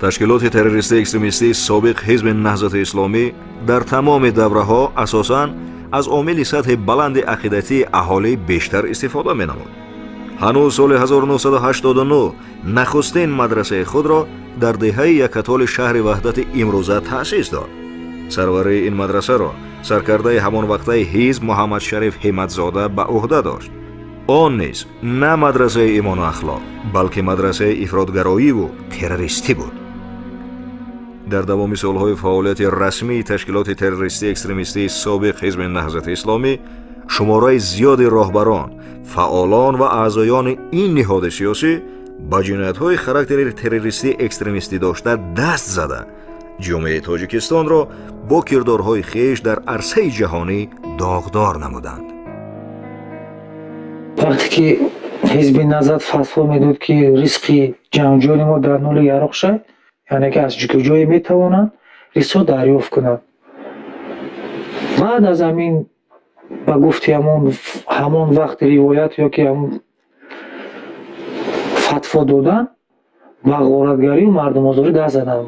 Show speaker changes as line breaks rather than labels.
Ташкилоти террористии экстремистии собиқ Ҳизби Наҳзати Исломӣ дар тамоми давраҳо асосан аз омили сатҳи баланди ақидатии аҳолӣ бештар истифода менамуд. Ҳанӯз соли 1989 нахустин мадрасаи худро дар деҳаи Якатоли шаҳри Ваҳдати имрӯза таъсис дод. Сарварии ин мадрасаро саркардаи ҳамонвақтаи ҳизб Муҳаммадшариф Ҳиматзода ба ӯҳда дошт. Он низ на мадрасаи имону ахлоқ, балки мадрасаи ифротгароиву террористӣ буд. Дар давоми солҳои фаъолияти расмии ташкилоти террористии экстремистии собиқ Ҳизби Наҳзати Исломӣ шумораи зиёди роҳбарон, фаъолон ва аъзоёни ин ниҳоди сиёсӣ ба ҷиноятҳои характери террористӣ экстремистӣ дошта даст зада, ҷомеаи Тоҷикистонро бо кирдорҳои хеш дар арсаи ҷаҳонӣ доғдор намуданд.
Вақте ки Ҳизби Наҳзат фатво медод, ки ризқи ҷангҷӯёни мо дар нули яроқ шавад, яъне ки аз куҷое метавонанд ризқро дарёфт кунанд. Баъд аз ҳамин, ба гуфти ҳамон вақт ривоят ё ки ҳамон фатво додан, ба ғоратгарию мардумозорӣ даст заданд.